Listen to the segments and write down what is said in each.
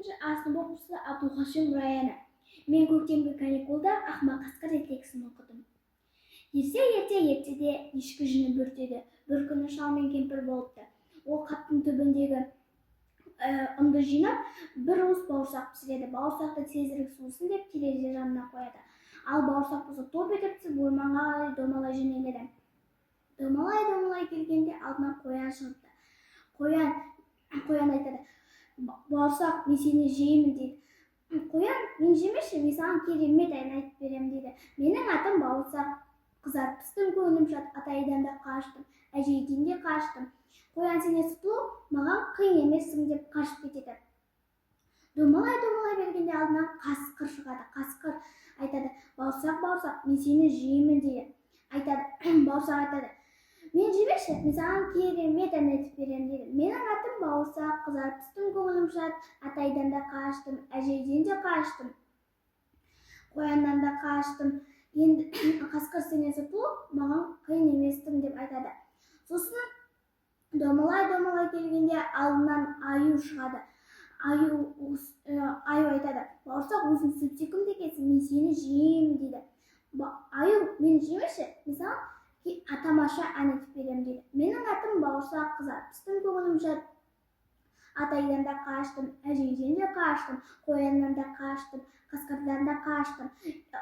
Төртінші А сынып оқушысы Абдулхашим Раяна. Мен «Көктемгі каникулда ақымақ қасқыр» ертегісін оқыдым. Ерте, ерте, ертеде ешкі жүні бөртеді. Бір күні шал мен кемпір болыпты. Ол қаптың түбіндегі ұнды жинап, бір уыс бауырсақ пісіреді. Бауырсақты тезірек суысын деп, терезе жанына қояды. Ал бауырсақ болса, топ етіп түсіп, орманға қарай домалай жөнеледі. Домалай, домалай келгенде алдынан қоян шығыпты. Қоян айтады: «Бауырсақ, мен сені жеймін», – дейді. Қоян: «Мен жемеші, мен саған керемет ән айтып беремін», – дейді. «Менің атым Бауырсақ, қызарып пістім, көңілім шат, атайдан да қаштым, әжейден де қаштым. Қоян сенен құтылу маған қиын емессің», – деп қашып кетеді. Домалай, домалай бергенде алдынан қасқыр шығады. Қасқыр айтады: «Бауырсақ, бауырсақ, мен сені жеймін», – дейді. Айтады, бауырсақ айтады: «Мен жемеші, мен саған керемет ән айтып беремін», – дейді. «Менің атым Бауырсақ, қызарып пістім, көңілім шат, атайдан да қаштым, әжейден де қаштым, қояннан да қаштым. Енді қасқыр сенен құтылу маған қиын еместің», – деп айтады. Сосын домалай, домалай келгенде алдынан аю шығады. Аю айтады: «Бауырсақ, өзің сүп сүйкімді екенсің, мен сені жеймін», – дейді. Аю: «Мені жемеші, мен саған тамаша ән айтып беремін», – дейді. «Менің атым Бауырсақ, қызарып пістім, көңілім шат, атайдан да қаштым, әжейден де қаштым, қояннан да қаштым, қасқырдан да қаштым.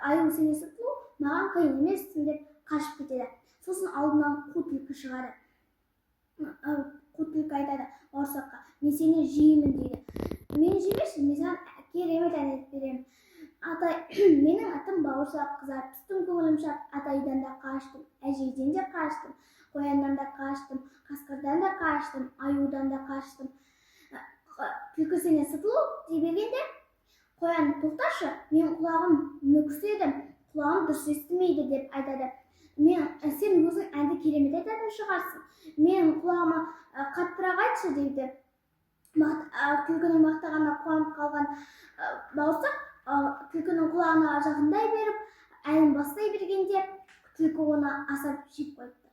Аю сенен құтылу маған қиын емессің», – деп қашып кетеді. Сосын алдынан қу түлкі шығады. Қу түлкі айтады бауырсаққа: «Мен сені жеймін», – дейді. «Мені жемеші, мен саған керемет ән айтып беремін. Атай, менің атым Бауырсақ, қызарып пістім, көңілім шат, атайдан да қаштым, әжейден де қаштым, қояннан да қаштым, қасқырдан да қаштым, аюдан да қаштым. Түлкі сенен құтылу», – дей бергенде, қоян: «Тоқташы, менің құлағым мүкседі, құлағым дұрыс естімейді», – деп айтады. «Мен, сен өзің әнді керемет айтатын шығарсың, менің құлағыма қаттырақ айтшы», – дейді. Түлкінің мақтағанына қуанып қалған бауырсақ түлкінің құлағына жақындай беріп, әнін бастай бергенде, түлкі оны асап жеп қойыпты.